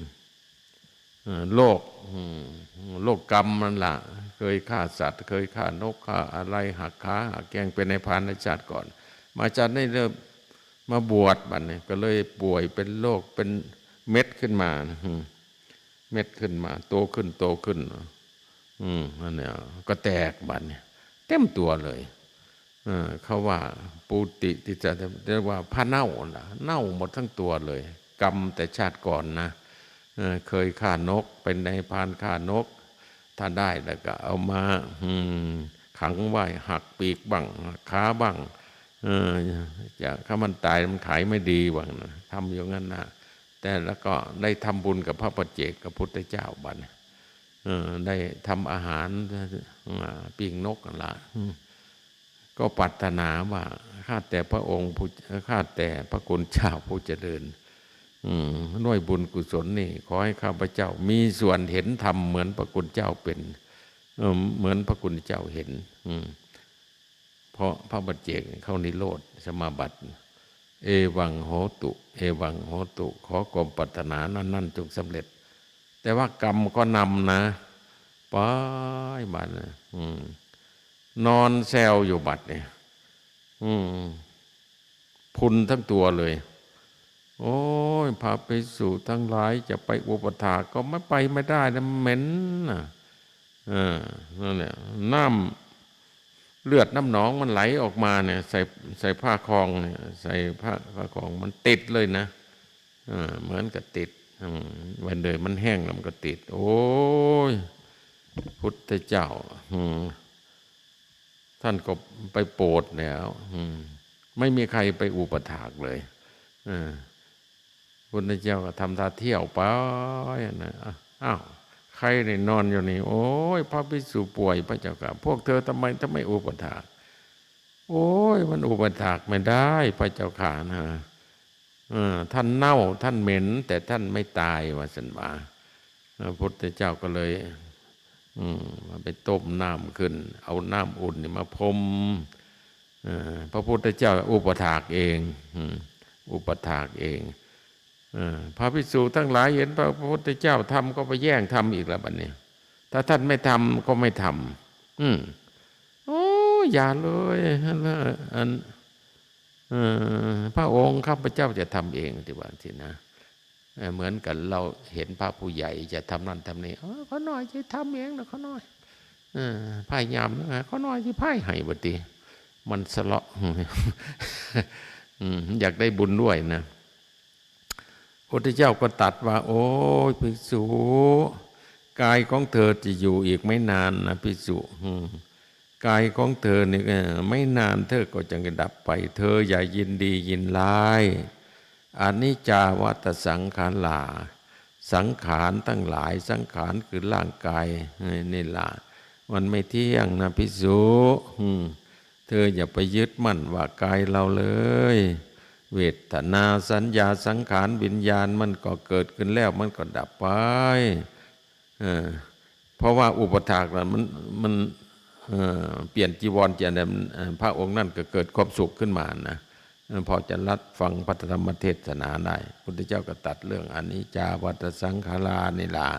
ເອີ ໂລກ ອືມ ໂລກກຳນັ້ນລະ, ເຄີຍຂ້າສັດ, ເຄີຍຂ້ານົກ, ຂ້າອາໄລ, ຫັກຂາ, ຫັກແຂ້ງ, ເປັນນາຍພານໃນຊາດກ່ອນ. ມາຊາດນີ້ເລີຍມາບວດ, ບັດນີ້ກໍເລີຍປ່ວຍເປັນໂລກ ເປັນເມັດຂຶ້ນມາ. ອືມ ເມັດຂຶ້ນມາ, ໂຕຂຶ້ນ, ໂຕຂຶ້ນ. ອືມ ອັນນີ້ກໍແຕກ, ບັດນີ້ເຕັມຕົວເລີຍ. ເອີ ເຂົາວ່າປູຕິຕິດສະ ແຕ່ວ່າພະເນົ່ານະ, ເນົ່າໝົດທັງຕົວເລີຍ, ກຳແຕ່ຊາດກ່ອນນະ. ເອີ ເຄີຍຂ້ານົກ, ເປັນນາຍພານຂ້ານົກ, ຖ້າໄດ້ແລ້ວກໍເອົາມາ ອືມ ຂັງໄວ້, ຫັກປີກບ້າງ, ຫັກຂາບ້າງ. ເອີ ຈະ ຖ້າມັນຕາຍ ມັນຂາຍໄມ່ດີ ວ່າຊັ້ນນະ, ທຳຢູ່ນັ້ນນະ. ແຕ່ລະກໍໄດ້ທຳບຸນກັບພະປັດເຈກກັບພຸດທະເຈົ້າ ບັດນີ້. ເອີ ໄດ້ທຳອາຫານ ອາ ປີ້ງນົກຫັ້ນລະ. ອືມ ກໍປາດຖະໜາວ່າ ຂ້າແຕ່ພະອົງຜູ້ ຂ້າແຕ່ພະຄຸນເຈົ້າຜູ້ຈະເລີນ, ອືມ ດ້ວຍບຸນກຸສົນນີ້ ຂໍໃຫ້ຂ້າພະເຈົ້າມີສ່ວນເຫັນທຳເໝືອນພະຄຸນເຈົ້າເປັນ, ເອີ ເໝືອນພະຄຸນເຈົ້າເຫັນ. ອືມ ເພາະພະປັດເຈກເຂົ້ານິໂຣດສະມາບັດ. ເອວັງໂຫຕຸ ເອວັງໂຫຕຸ, ຂໍຄວາມປາດຖະໜານັ້ນໆ ຈົ່ງສຳເລັດ. ແຕ່ວ່າກຳກໍນຳນະ, ໄປບາດນີ້ ອືມ ນອນແຊວຢູ່ບັດນີ້ ອືມ ພຸ່ນທັງຕົວເລີຍ. ໂອ້ຍ ພະພິກສຸທັງຫຼາຍຈະໄປອຸປະຖາກກໍໄມ່ໄປ ໄມ່ໄດ້ນະ, ເໝັນນະ. ເອີ ນັ້ນແຫຼະ ນ້ຳເລືອດນ້ຳໜອງມັນໄຫຼອອກມານີ້ ໃສ່ ໃສ່ຜ້າຄອງນີ້ ໃສ່ຜ້າ ຜ້າຄອງ ມັນຕິດເລີຍນະ. ເອີ ເໝືອນກັບຕິດ ອືມ ເວັນເດີ ມັນແຫ້ງແລ້ວມັນກໍຕິດ. ໂອ້ຍ ພຸດທະເຈົ້າ ອືມ ທ່ານກໍໄປໂປດແລ້ວ ອືມ ໄມ່ມີໃຄໄປອຸປະຖາກເລີຍ. ເອີ ພຸດທະເຈົ້າກໍທຳທ່າທ່ຽວໄປນະ. ອ້າວ ໃຄນີ້ນອນຢູ່ນີ້. ໂອ້ຍ ພະພິກສຸປ່ວຍພະເຈົ້າຂ້າ, ພວກເທີທຳໄມ ທຳໄມອຸປະຖາກ? ໂອ້ຍ ມັນອຸປະຖາກໄມ່ໄດ້ພະເຈົ້າຂ້ານະ. ເອີ ທ່ານເນົ່າ ທ່ານເໝັນ ແຕ່ທ່ານໄມ່ຕາຍ ວ່າຊັ້ນວ່າ. ເອີ ພະພຸດທະເຈົ້າກໍເລີຍ ອືມ ມາໄປຕົ້ມນ້ຳຂຶ້ນ ເອົານ້ຳອຸ່ນນີ້ມາພົ່ມ. ເອີ ພະພຸດທະເຈົ້າອຸປະຖາກເອງ ອືມ ອຸປະຖາກເອງ. ເອີ ພະພິກສຸທັງຫຼາຍເຫັນພະພຸດທະເຈົ້າທຳກໍໄປແຍ່ງທຳອີກແລ້ວບັດນີ້. ຖ້າທ່ານໄມ່ທຳກໍໄມ່ທຳ. ອືມ ໂອ້ ຢ່າເລີຍ ອັນ ເອີ ພະອົງ ຂ້າພະເຈົ້າຈະທຳເອງ ທີ່ວ່າຊີ້ນະ. ເອີ ເໝືອນກັນ ເຮົາເຫັນພະຜູ້ໃຫຍ່ຈະທຳນັ້ນທຳນີ້ ເອີ ຂ້ານ້ອຍຈະທຳເອງນະ ຂ້ານ້ອຍ. ເອີ ພະຍາຍາມ ເອີ ຂ້ານ້ອຍຊິພາຍໃຫ້ ວ່າຕິ ມັນສະເລາະ ອືມ ຢາກໄດ້ບຸນດ້ວຍນະ. ພຸດທະເຈົ້າກໍຕັດວ່າ ໂອ້ຍ ພິກສຸ ກາຍຂອງເທີຈະຢູ່ອີກໄມ່ນານນະ ພິກສຸ ອືມ ກາຍຂອງເທີນີ້ ເອີ ໄມ່ນານເທີກໍຈະດັບໄປ, ເທີຢ່າຍິນດີຍິນຮ້າຍ. ອະນິດຈາ ວັດຕະສັງຂາລາ, ສັງຂານທັງຫຼາຍ, ສັງຂານຄືຮ່າງກາຍນີ້ລະ ມັນໄມ່ທ່ຽງນະ ພິກສຸ. ອືມ ເທີຢ່າໄປຍຶດໝັ້ນວ່າກາຍເຮົາເລີຍ. ເວທະນາ, ສັນຍາ, ສັງຂານ, ວິນຍານ ມັນກໍເກີດຂຶ້ນແລ້ວ ມັນກໍດັບໄປ. ເອີ ເພາະວ່າອຸປະຖາກນັ້ນມັນ ມັນ ເອີ ປ່ຽນຈີວອນຈາກນັ້ນ ເອີ ພະອົງນັ້ນກໍເກີດຄວາມສຸກຂຶ້ນມານະ. ເອີ ພໍຈະຮັບຟັງພະທຳມະເທດສະໜາໄດ້ ພຸດທະເຈົ້າກໍຕັດເລື່ອງອະນິດຈາວັດຕະສັງຂາລານີ້ລະ.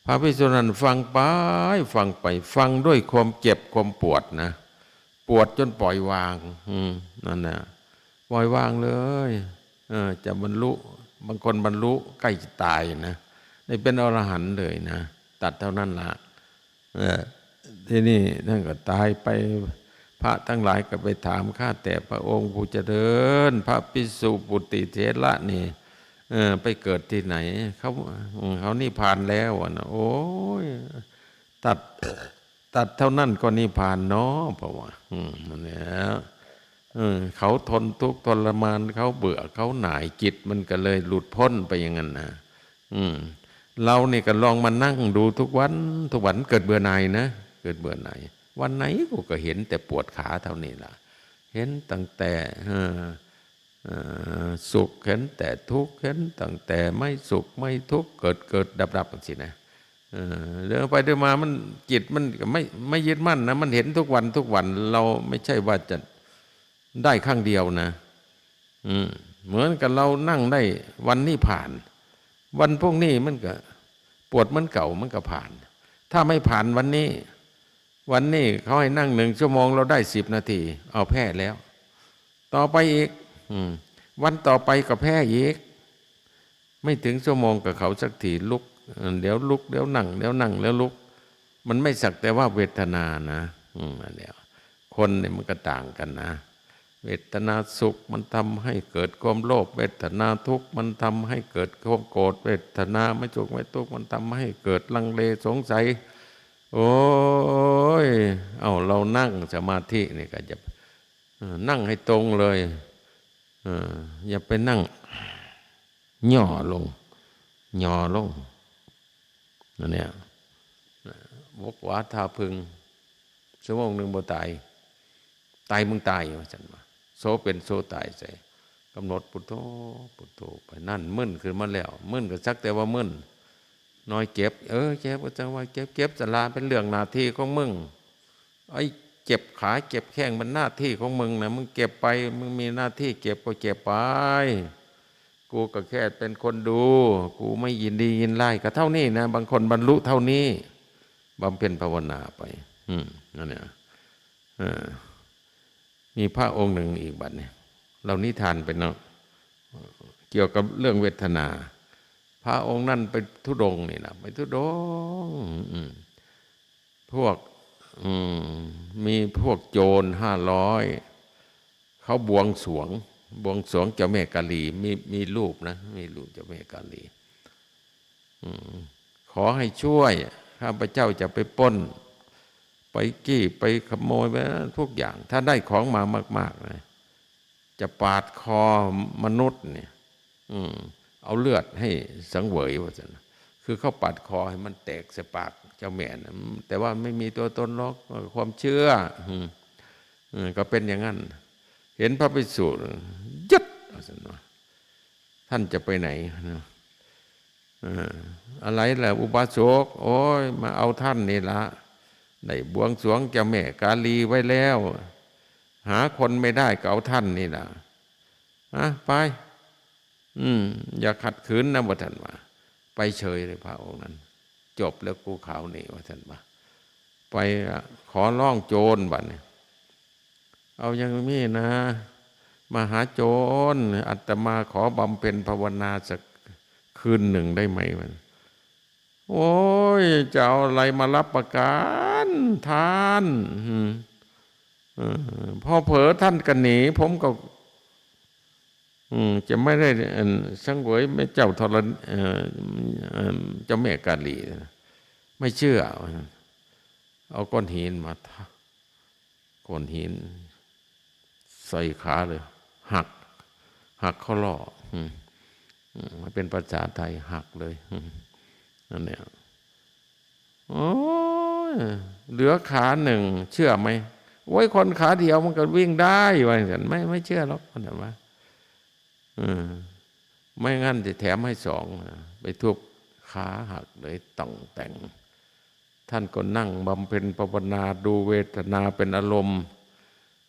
ພະພິກສຸນັ້ນຟັງໄປ ຟັງໄປ ຟັງດ້ວຍຄວາມເຈັບຄວາມປວດນະ ປວດຈົນປ່ອຍວາງ ອືມ ນັ້ນນະ ປ່ອຍວາງເລີຍ. ເອີ ຈະບັນລຸ ບາງຄົນບັນລຸໃກ້ຈະຕາຍນະ ໄດ້ເປັນອະລະຫັນເລີຍນະ ຕັດເທົ່ານັ້ນລະ. ເອີ ທີນີ້ທ່ານກໍຕາຍໄປ ພະທັງຫຼາຍກໍໄປຖາມ ຂ້າແຕ່ພະອົງຜູ້ຈະເລີນ ພະພິກສຸປຸດຕິເຖລະນີ້ ເອີ ໄປເກີດທີ່ໃຫນ? ເຂົາ ເຂົານິບພານແລ້ວ ວ່ານະ. ໂອ້ຍ ຕັດ ຕັດເທົ່ານັ້ນກໍນິບພານເນາະ ເພາະວ່າ ອືມ ນັ້ນແຫຼະ ເອີ ເຂົາທົນທຸກທໍລະມານ ເຂົາເບື່ອ ເຂົາໜ່າຍ ຈິດມັນກໍເລີຍຫຼຸດພົ້ນໄປຢ່າງນັ້ນນະ. ອືມ ເຮົານີ້ກໍລອງມານັ່ງດູທຸກວັນ ທຸກວັນ ເກີດເບື່ອໜ່າຍນະ ເກີດເບື່ອໜ່າຍ. ວັນໃດກູກໍເຫັນແຕ່ປວດຂາເທົ່ານີ້ລະ ເຫັນຕັ້ງແຕ່ ເອີ ເອີ ສຸກ ເຫັນແຕ່ທຸກ ເຫັນຕັ້ງແຕ່ໄມ່ສຸກໄມ່ທຸກ ເກີດໆ ດັບໆ ຈັ່ງຊີ້ນະ. ເອີ ເດີນໄປເດີນມາ ມັນ ຈິດມັນກໍໄມ່ ໄມ່ຍຶດໝັ້ນນະ ມັນເຫັນທຸກວັນ ທຸກວັນ ເຮົາໄມ່ໃຊ່ວ່າຈະໄດ້ຄັ້ງດຽວນະ. ອືມ ເໝືອນກັບເຮົານັ່ງໄດ້ວັນນີ້ຜ່ານ ວັນພວກນີ້ມັນກໍປວດເໝືອນເກົ່າ ມັນກໍຜ່ານ. ຖ້າໄມ່ຜ່ານວັນນີ້ ວັນນີ້ເຂົາໃຫ້ນັ່ງໜຶ່ງຊົ່ວໂມງ ເຮົາໄດ້ສິບນາທີ ເອົາ ແພ້ແລ້ວ. ຕໍ່ໄປອີກ ອືມ ວັນຕໍ່ໄປກໍແພ້ອີກ ໄມ່ເຖິງຊົ່ວໂມງກັບເຂົາສັກທີ ລຸກ ເອີ ດຽວລຸກ ດຽວນັ່ງ ດຽວນັ່ງ ດຽວລຸກ. ມັນໄມ່ສັກແຕ່ວ່າເວທະນານະ ອືມ ອັນເດຍວ ຄົນນີ້ມັນກໍຕ່າງກັນນະ. ເວທະນາສຸກມັນທຳໃຫ້ເກີດຄວາມໂລບ ເວທະນາທຸກມັນທຳໃຫ້ເກີດຄວາມໂກດ ເວທະນາໄມ່ສຸກໄມ່ທຸກມັນທຳໃຫ້ເກີດລັງເລສົງໄສ. ໂອ້ຍ ເອົາ ເຮົານັ່ງສະມາທິນີ້ກໍຈະ ເອີ ນັ່ງໃຫ້ຕົງເລີຍ ເອີ ຢ່າໄປນັ່ງຫຍໍ້ລົງ ຫຍໍ້ລົງ ອັນເນີ້ຍ ບົກຫວາທ່າເພິ່ງ ຊົ່ວໂມງໜຶ່ງບໍ່ຕາຍ ຕາຍມຶງຕາຍ ວ່າຊັ້ນວ່າ ໂສເປັນໂສຕາຍໃສ ກຳນົດພຸດໂທ ພຸດໂທໄປ ນັ້ນມຶນຂຶ້ນມາແລ້ວ ມຶນກໍສັກແຕ່ວ່າມຶນ ໜ້ອຍເຈັບ ເອີ ເຈັບກໍຈັ່ງວ່າເຈັບ ເຈັບຊະລະ ເປັນເລື່ອງໜ້າທີ່ຂອງມຶງ ໄອ້ເຈັບຂາເຈັບແຂ້ງ ມັນໜ້າທີ່ຂອງມຶງນະ ມຶງເຈັບໄປ ມຶງມີໜ້າທີ່ເຈັບກໍເຈັບໄປ ກູກໍແຄ່ເປັນຄົນດູ ກູໄມ່ຍິນດີຍິນຮ້າຍ ກໍເທົ່ານີ້ນະ. ບາງຄົນບັນລຸເທົ່ານີ້ ບຳເພັນພາວະນາໄປ ອືມ ນັ້ນແຫຼະ ເອີ ມີພະອົງໜຶ່ງອີກບັດນີ້ ເລົ່ານິທານໄປເນາະ ກ່ຽວກັບເລື່ອງເວທະນາ. ພະອົງນັ້ນໄປທຸດົງນີ້ນະ ໄປທຸດົງ ອືມ ພວກ ອືມ ມີພວກໂຈນຫ້າຮ້ອຍ ເຂົາບວງສວງ ບວງສວງເຈົ້າແມ່ກາລີ ມີ ມີຮູບນະ ມີຮູບເຈົ້າແມ່ກາລີ ອືມ ຂໍໃຫ້ຊ່ວຍ ຂ້າພະເຈົ້າຈະໄປປຸ້ນ ໄປກີ້ ໄປຂະໂມຍ ໄປທຸກຢ່າງ ຖ້າໄດ້ຂອງມາມາກໆນະ ຈະປາດຄໍມະນຸດນີ້ ອືມ ເອົາເລືອດໃຫ້ສັງເຫວີຍ ວ່າຊັ້ນ. ຄືເຂົາປາດຄໍໃຫ້ມັນແຕກໃສ່ປາກເຈົ້າແມ່ນະ ແຕ່ວ່າໄມ່ມີຕົວຕົນຫຼອກ ຄວາມເຊື່ອ ອືມ ເອີ ກໍເປັນຢ່າງນັ້ນ. ເຫັນພະພິກສຸ ຍຶດ ວ່າຊັ້ນວ່າ ທ່ານຈະໄປໃຫນ? ເອີ ອາໄລລະອຸບາສົກ? ໂອ້ຍ ມາເອົາທ່ານນີ້ລະ ໄດ້ບວງສວງເຈົ້າແມ່ກາລີໄວ້ແລ້ວ ຫາຄົນໄມ່ໄດ້ກໍເອົາທ່ານນີ້ລະ ອະ ໄປ ອືມ ຢ່າຂັດຂືນນະ ວ່າທ່ານວ່າ ໄປເສີຍເລີຍພະອົງນັ້ນ. ຈົບແລ້ວກູຄາວນີ້ ວ່າຊັ້ນວ່າ ໄປ ອະ ຂໍຮ້ອງໂຈນບັດນີ້ ເອົາ ຍັງມີນະ ມະຫາໂຈນ ອາດຕະມາຂໍບຳເພັນພາວະນາສັກຄືນໜຶ່ງໄດ້ໄໝ? ວ່າ ໂອ້ຍ ຈະເອົາອະໄລມາຮັບປະກັນທ່ານ? ອືມ ເອີ ພໍເຜີທ່ານກໍໜີ ຜົມກໍ ອືມ ຈະໄມ່ໄດ້ ອັນ ສັງເຫວີຍແມ່ເຈົ້າທໍລະ ເອີ ເອີ ເຈົ້າແມ່ກາລີ ໄມ່ເຊື່ອ ວ່າຊັ້ນ. ເອົາກ້ອນຫີນມາ ກ້ອນຫີນໃສ່ຂາເລີຍ ຫັກ ຫັກຂໍ້ລໍ້ ອືມ ອືມ ມັນເປັນພາສາໄທ ຫັກເລີຍ ອືມ ນັ້ນແຫຼະ. ໂອ້ຍ ເຫຼືອຂາໜຶ່ງ ເຊື່ອໄໝ? ໂອ້ຍ ຄົນຂາດຽວມັນກໍວິ່ງໄດ້ ວ່າຈັ່ງຊັ້ນ. ໄມ່ ໄມ່ເຊື່ອຫຼອກ ເພິ່ນວ່າ ເອີ ໄມ່ນັ້ນຈະແຖມໃຫ້ສອງ ໄປທຸບຂາຫັກເລີຍ ຕ່ອງແຕ່ງ ທ່ານກໍນັ່ງບຳເພັນພາວະນາ ດູເວທະນາເປັນອາລົມ.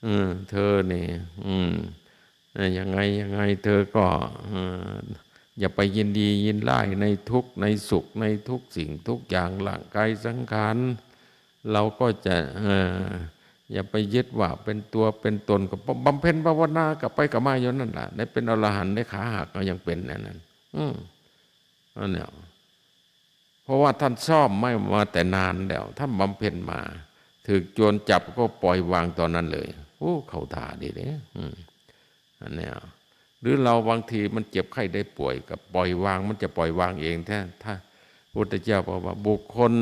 ເອີ ເທີນີ້ ອືມ ເອີ ຍັງໄງ ຍັງໄງເທີກໍ ເອີ ຢ່າໄປຍິນດີຍິນຮ້າຍໃນທຸກ ໃນສຸກ ໃນທຸກສິ່ງທຸກຢ່າງ ຮ່າງກາຍສັງຂານ ເຮົາກໍຈະ ເອີ ຢ່າໄປຍຶດວ່າເປັນຕົວເປັນຕົນ ກໍບຳເພັນພາວະນາ ກັບໄປກັບມາຢູ່ນັ້ນລະ ໄດ້ເປັນອະລະຫັນ ໄດ້ຂາຫັກກໍຍັງເປັນອັນນັ້ນ. ອືມ ອັນນີ້ ເພາະວ່າທ່ານຊ້ອມມາ ມາແຕ່ນານແລ້ວ ທ່ານບຳເພັນມາ ຖືກໂຈນຈັບກໍປ່ອຍວາງຕອນນັ້ນເລີຍ. ໂອ້ ເຂົ້າທ່າດີເດ້. ອືມ ອັນເນີ້ຍ ຫຼືເຮົາບາງທີມັນເຈັບໄຂ້ໄດ້ປ່ວຍ ກໍປ່ອຍວາງ ມັນຈະປ່ອຍວາງເອງແທ້. ຖ້າ ພຸດທະເຈົ້າບອກວ່າ ບຸກຄົນ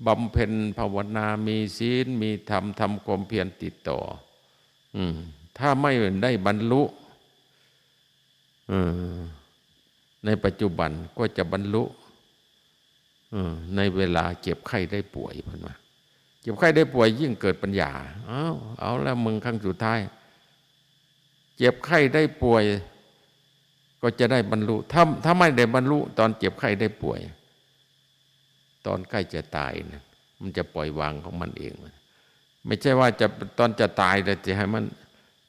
ບຳເພັນພາວະນາ ມີສິນ ມີທຳ ທຳຄວາມພຽນຕິດຕໍ່ ອືມ ຖ້າໄມ່ໄດ້ບັນລຸ ເອີ ໃນປັດຈຸບັນກໍຈະບັນລຸ ເອີ ໃນເວລາເຈັບໄຂ້ໄດ້ປ່ວຍ ເພິ່ນວ່າ ເຈັບໄຂ້ໄດ້ປ່ວຍຍິ່ງເກີດປັນຍາ. ເອົາ ເອົາລະ ເບິ່ງຄັ້ງສຸດທ້າຍ ເຈັບໄຂ້ໄດ້ປ່ວຍກໍຈະໄດ້ບັນລຸ. ຖ້າ ຖ້າໄມ່ໄດ້ບັນລຸຕອນເຈັບໄຂ້ໄດ້ປ່ວຍ ຕອນໃກ້ຈະຕາຍນະ ມັນຈະປ່ອຍວາງຂອງມັນເອງ. ບໍ່ໃຊ່ວ່າຈະ ຕອນຈະຕາຍແລ້ວຈະໃຫ້ມັນ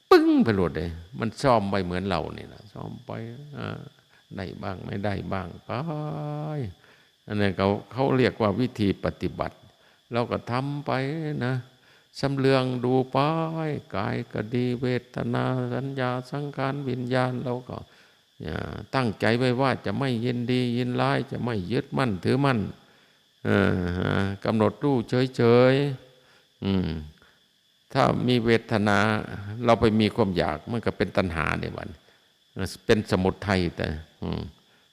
ປຶ້ງໄປໂລດເດ້. ມັນຊ້ອມໄວ້ເໝືອນເຫຼົ້ານີ້ລະ ຊ້ອມໄປ ອາ ໄດ້ບ້າງ ໄມ່ໄດ້ບ້າງໄປ. ອັນນັ້ນເຂົາ ເຂົາຮຽກວ່າວິທີປະຕິບັດ. ເຮົາກໍທຳໄປນະ ຊຳເລື່ອງດູໄປ ກາຍກໍດີ ເວທະນາ ສັນຍາ ສັງຂານ ວິນຍານ ເຮົາກໍ ຢ່າ ຕັ້ງໃຈໄວ້ວ່າຈະໄມ່ຍິນດີຍິນຮ້າຍ ຈະໄມ່ຍຶດໝັ້ນຖືໝັ້ນ ເອີ ກຳນົດຮູ້ເສີຍໆ. ອືມ ຖ້າມີເວທະນາ ເຮົາໄປມີຄວາມຢາກ ມັນກໍເປັນຕັນຫາເດ້ບັດ ເປັນສະມຸດໄທ. ແຕ່ ອືມ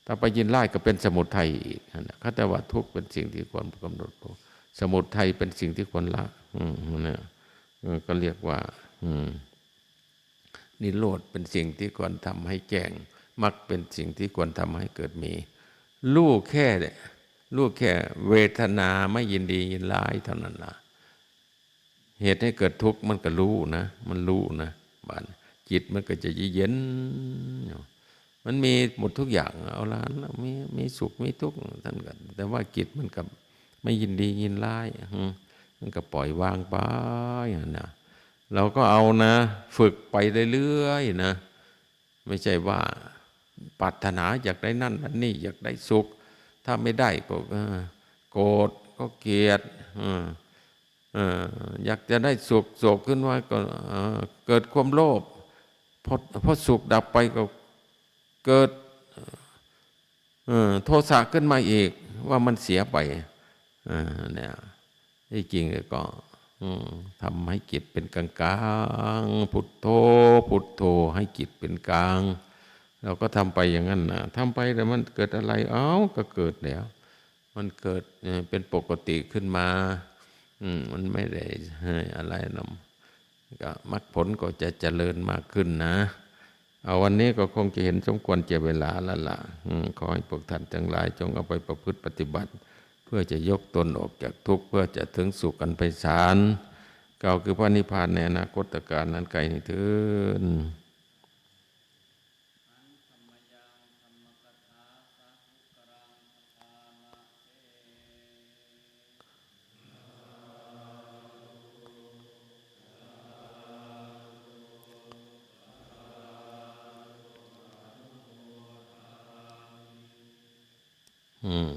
ຖ້າໄປຍິນຮ້າຍກໍເປັນສະມຸດໄທອີກ. ຫັ້ນນະ ເຂົາເຈົ້າວ່າທຸກເປັນສິ່ງທີ່ຄວນກຳນົດຮູ້ ສະມຸດໄທເປັນສິ່ງທີ່ຄວນລະ. ອືມ ຫັ້ນນະ ເອີ ກໍຮຽກວ່າ ອືມ ນິໂຣດເປັນສິ່ງທີ່ຄວນທຳໃຫ້ແຈ້ງ ມັກເປັນສິ່ງທີ່ຄວນທຳໃຫ້ເກີດມີ. ຮູ້ແຄ່ ຮູ້ແຄ່ເວທະນາ ໄມ່ຍິນດີຍິນຮ້າຍເທົ່ານັ້ນລະ ເຮັດໃຫ້ເກີດທຸກ ມັນກໍຮູ້ນະ ມັນຮູ້ນະ. ບາດຈິດມັນກໍຈະເຢັນຢູ່ ມັນມີໝົດທຸກຢ່າງ ເອົາລະ ມີ ມີສຸກມີທຸກ ທ່ານກໍ ແຕ່ວ່າຈິດມັນກໍໄມ່ຍິນດີຍິນຮ້າຍ ອືມ ມັນກໍປ່ອຍວາງໄປຫັ້ນນະ. ເຮົາກໍເອົານະ ຝຶກໄປເລື້ອຍໆນະ ບໍ່ໃຊ່ວ່າປາດຖະໜາຢາກໄດ້ນັ້ນໄດ້ນີ້ ຢາກໄດ້ສຸກ ຖ້າໄມ່ໄດ້ກໍ ເອີ ໂກດ ກໍກຽດ ເອີ ເອີ ຢາກຈະໄດ້ສຸກ ໂສກຂຶ້ນມາກໍ ເອີ ເກີດຄວາມໂລບ ພໍ ພໍສຸກດັບໄປກໍເກີດ ເອີ ໂທສະຂຶ້ນມາອີກ ວ່າມັນເສຍໄປ. ເອີ ແນວ ທີ່ຈິງກໍ ອືມ ທຳໃຫ້ຈິດເປັນກາງໆ ພຸດໂທ ພຸດໂທ ໃຫ້ຈິດເປັນກາງ. ເຮົາກໍທຳໄປຢ່າງນັ້ນນະ ທຳໄປແລ້ວມັນເກີດອະໄລ? ເອົ້າ ກໍເກີດແລ້ວ ມັນເກີດ ເອີ ເປັນປົກກະຕິຂຶ້ນມາ. ອືມ ມັນໄມ່ໄດ້ ເອີ ອະໄລນຳ ກໍມັກຜົນກໍຈະຈະເລີນມາກຂຶ້ນນະ. ເອົາ ວັນນີ້ກໍຄົງຈະເຫັນສົມຄວນແກ່ເວລາແລ້ວລະ. ອືມ ຂໍໃຫ້ພວກທ່ານທັງຫຼາຍຈົ່ງເອົາໄປປະພຶດປະຕິບັດ ເພື່ອຈະຍົກຕົນອອກຈາກທຸກ ເພື່ອຈະເຖິງສຸກອັນໄພສານ ກ່າວຄືພະນິບພານໃນອະນາຄົດຕະການອັນໃກ້ນີ້ເທີ້ນ. ອືມ